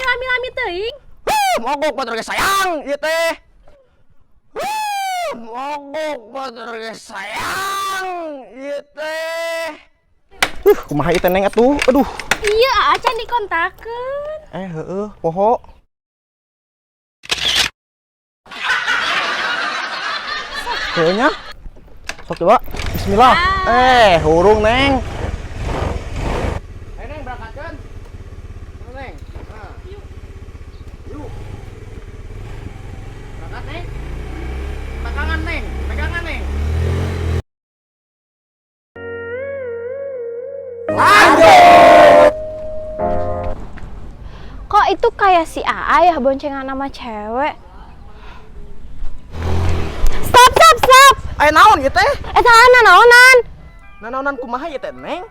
Meni lami-lami teuing. Huh, mogok motor ge sayang ieu teh. Huh, mogok motor ge sayang ieu teh. Kumaha ieu teh, Neng, atuh? Aduh. Iya, Aa can dikontakeun. Eh, heeh, poho. Heueuh nya. Sok coba. Bismillah. Eh, hurung, Neng. Ayo, Neng, berangkatkan. Neng. Nah. Yuk. Yuk. Berangkat, Neng. Pegangan, Neng. Pegangan, Neng. Lanjut. Kok itu kayak si AA ya boncengan sama cewek? Stop, stop, stop! Ayo naon ieu teh? Eh, tahan, naonan. Nanaonan kumaha ieu teh, Neng?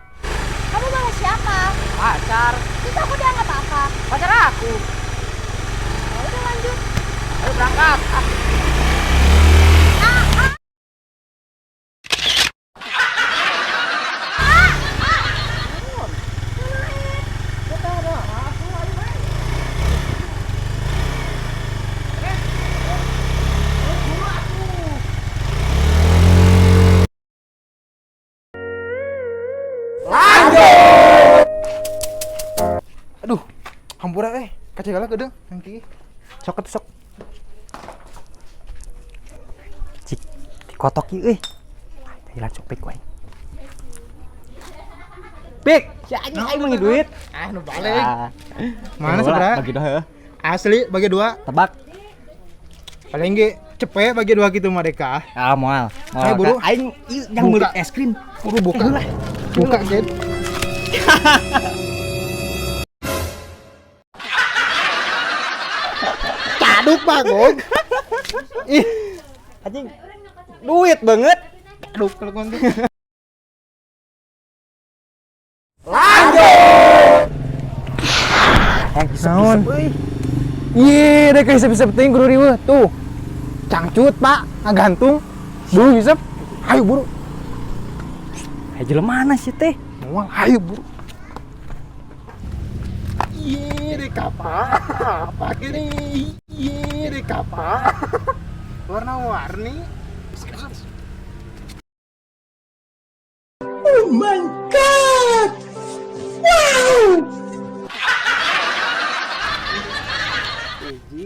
Kamu bawa siapa? Pacar. Terus aku dianggap apa? Pacar aku. Ya udah, lanjut. Ayo berangkat. Ah. Lanjut. Aduh, hampura eh. Kacigala kedeung nangki. Sok atuh, sok. Cik, dikotok ieu euy. Ah, teh langsung pik wae. Pik, si anjing aing meungi duit. Ah, nu balik. Ah. Mana seberapa? Bagi dua heuh. Asli bagi dua. Tebak. Paling ge cepet bagi dua gitu mereka. Ah, moal. Moal. Ayo, buru. Aing ieu yang Buka. meuli es krim. Buru buka. Buka, Jed. Caduk, Pak Gog. Ih, Anjing. Duit banget. Caduk kalau konten. Lanjut. Yang Naon? hisep-hisep euy. Ih, dek hisep-hisep teuing kudu riweuh. Tuh. Cangcut, Pak. Ngagantung. Buru hisep. Ayo buru. Ayo jelema mana sih teh? Moal, ayo buru. Ih, dek apa? Apa gini? Ih, dek apa? Warna-warni. Oh my God! Wow! Hiji,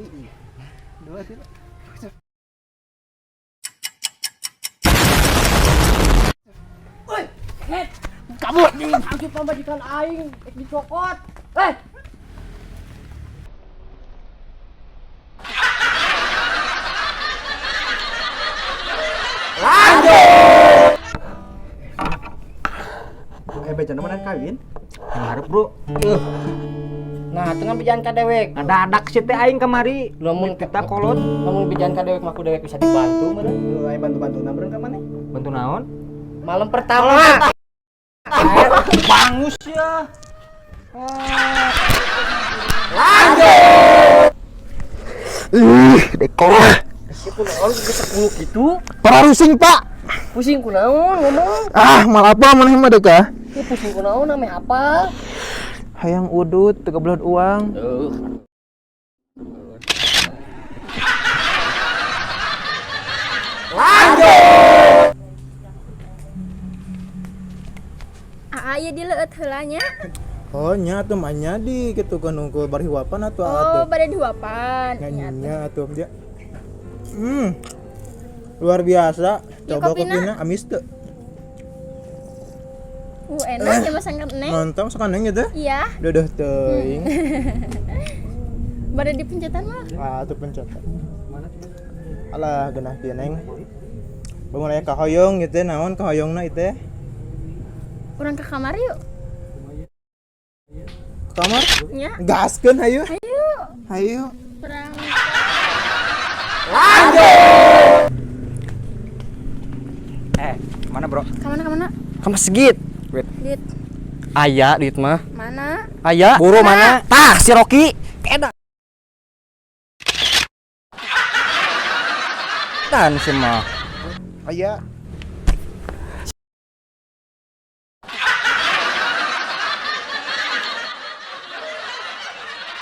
dua, tiga. Woi, het. Kabur anjing, angkut pamajikan aing, rek dicokot. Eh. Lanjut. Eh, bejana mana kawin? Ngarep, Bro. Nah, tengah bejaan ka dewek. Ngadadak si teh aing kamari. Lamun kita kolot, lamun bejaan ka dewek mah ku dewek bisa dibantu meureun. Aing bantu-bantu na ka mana? Bantu naon? Malam pertama. Bangus ya. Lanjut. Ih, dekor. Si kunaon geus 10 kitu? Pararusing, Pak. Pusing kunaon ngomong? Ah, mal apa maneh mah deka? Ih, pusing kunaon ame apa? Hayang udut, teu kebelet uang. Tuh. Lanjut. Aa, ya dileueut heula nya. Oh, nya atuh mah nya di kitu kan unggul bari huapan atuh. Oh, Atuh. bade dihuapan. Nya Nya atuh. nya atuh dia. Luar biasa. Ya, Coba kopina. kopina amis teu. Enak ya masakan Neng. Mantap masakan Neng gitu. Iya, Duduh teuing. bade dipencetan mah. Ah, atuh pencetan. Alah, geunah kieu, Neng. Bangun aya kahoyong gitu naon kahoyongna ieu teh? Urang ke kamar yuk. Ke kamar? Nya. Gaskeun hayu. Ayo. Hayu. Urang Lanjut. Eh, mana, Bro? Ka mana, ka mana? Ke masjid. Wait. Duit Aya duit mah. mana? Aya. Buru mana? Tah si Rocky. Edan. Dan si mah. Aya.